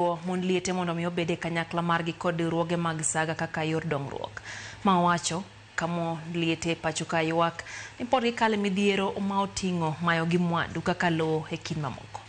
Mond liete mondo mi obed e kanyakla margi kod riwruoge mag saga kaka yor dongruok. Ma owacho ka mond liete pacho ka ywak ni pod gikale midhiero ma oting'o mayo gi mwandu kaka lowo e kind mamoko.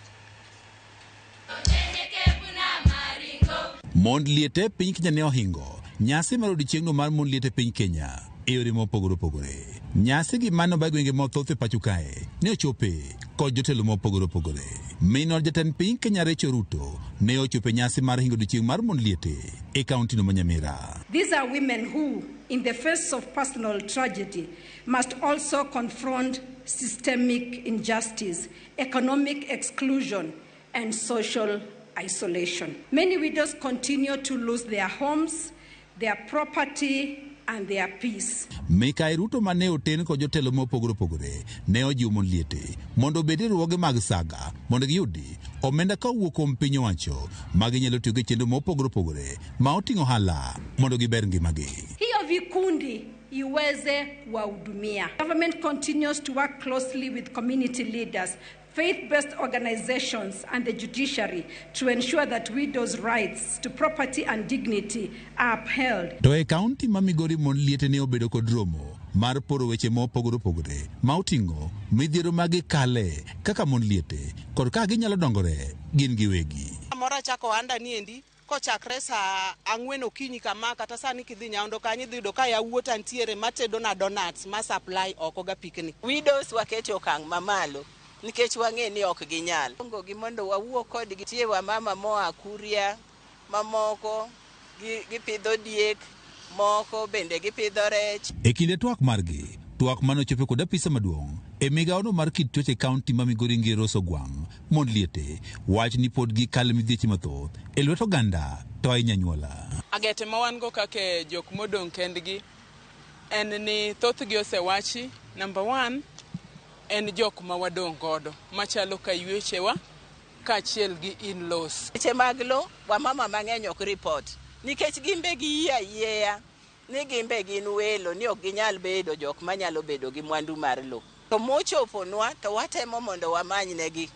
Mond liete e piny Kenya ne ohingo nyasi mar odiechieng'no mar mond liete e piny Kenya e yore mopogore opogore. Nyasi gi mano ba gwenge mathoth e pacho kae ne ochope kod jotelo mopogore opogore. Min od jatend piny Kenya Rachel Ruto ne ochopo e nyasi mar hingo odiechieng' mar mond liete e kauntino ma Nyamira. These are women who, in the face of personal tragedy, must also confront systemic injustice, economic exclusion, and social isolation. Many widows continue to lose their homes, their property, and their peace. Mikai Ruto mane oten kod jotelo mopogore opogore ne ojiwo mond liete mondo obed e riwruoge mag saga mondo giyudi omenda ka owuok kuom piny owacho ma ginyalo tiyogo e chenro mopogore opogore ma oting'o ohala mondo giber ngimagi. Hiyo vikundi iweze kuwahudumia. Government continues to work closely with community leaders, faith-based organizations and the judiciary to ensure that widows' rights to property and dignity are upheld. To e kaunti ma Migori mond liete ne obedo kod romo mar poro weche mopogore opogore ma oting'o midhiero ma gikale kaka mond liete kod kaka ginyalo dongore gin giwegi. Moro chako ohanda niendi kochakre saa 4 okinyi kama kata sani kidhi Nyaundo kanyo idhi yudo ka yawuota ntiere matedo na donuts ma supply oko ga pikni. Widows wakete okang' mamalo nikech wang'e ni ok ginyal. Gi mondo wawuo kodgi. Nitie wamama moa Kuria, mamoko gipidho diek, moko bende gipidho rech. E kinde twak margi, twak mane ochopo kod apisa maduong' e migawono mar kit tuoche e kaunti ma Migori Ngire Rose Ogwang' mond liete wach ni pod gikalo midhieche mathoth e lwet oganda to ahinya anyuola. Agete ma wan go kaka jok modong' kendgi en ni thothgi osewachi. Number 1 en jok ma wadong' godo machalo ka ywechewa kaachiel gi in-laws. Weche mag lo wamama mang'eny ok report nikech gimbe giyie ayieya ni gimbe gin welo ni ok ginyal bedo jok manyalo bedo gi mwandu mar lo. To mochoponwa to watemo mondo wamany negi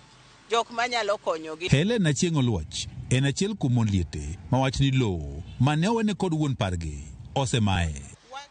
jok manyalo konyogi. Helen Achieng' Oluoch en achiel kuom mond liete mawach ni lowo mane owene kod wuon pargi osemaye.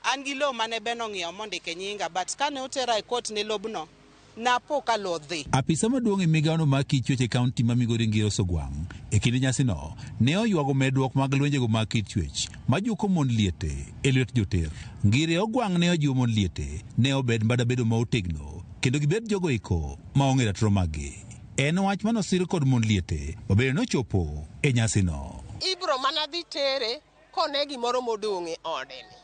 An gi lowo mane Ben ong'iewo mondike nyinga, but kane otera e court ne lobno, napo ka lowo dhi. Apisa maduong' e migawono mar kit chwech e kaunti ma Migori Ngire Rose Ogwang' e kinde nyasino ne oywago medruok mag lwenjego mag kit chwech majuko mond liete e lwet joter. Ngire Ogwang' ne ojiwo mond liete ne obed mbada bedo ma otegno kendo gibed jogo eko ma ong'e ratiro maggi. En wach manosir kod mond liete mabende nochopo e nyasino. Ibro mana dhi tere kone gimoro modong' e ode ni.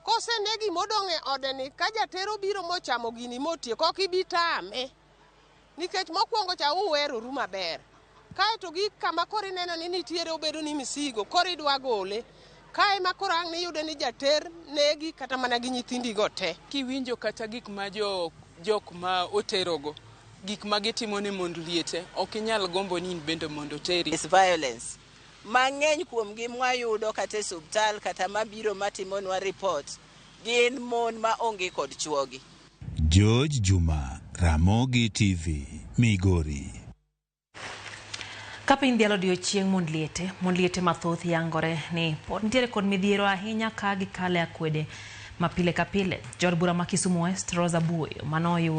Kosene gimodong' e ode ni, ka jatero biro mochamo gini motieko, ok ibi tame. Nikech mokwongo cha uweroru maber. Kaeto gi kama koro ineno ni nitiere obedo ni misigo, koro idwa gole. Kae ma koro ang' niyude ni jater negi kata mana gi nyithindigo te. Kiwinjo kata gik ma jok ma oterogo, gik ma gitimo ne mond liete, ok inyal gombo ni in bende mondo oteri. It's violence. Mang'eny kuomgi mwayudo kata e osiptal kata mabiro matimonwa report gin mon ma onge kod chuogi. George Juma, Ramogi TV, Migori. Ka piny dhialo odiochieng' mond liete mathoth yangore ni pod nitiere kod midhiero ahinya ka gikale akwede ma pile ka pile. Jaod bura ma Kisumu West, Rosa Buoyo, manoyudo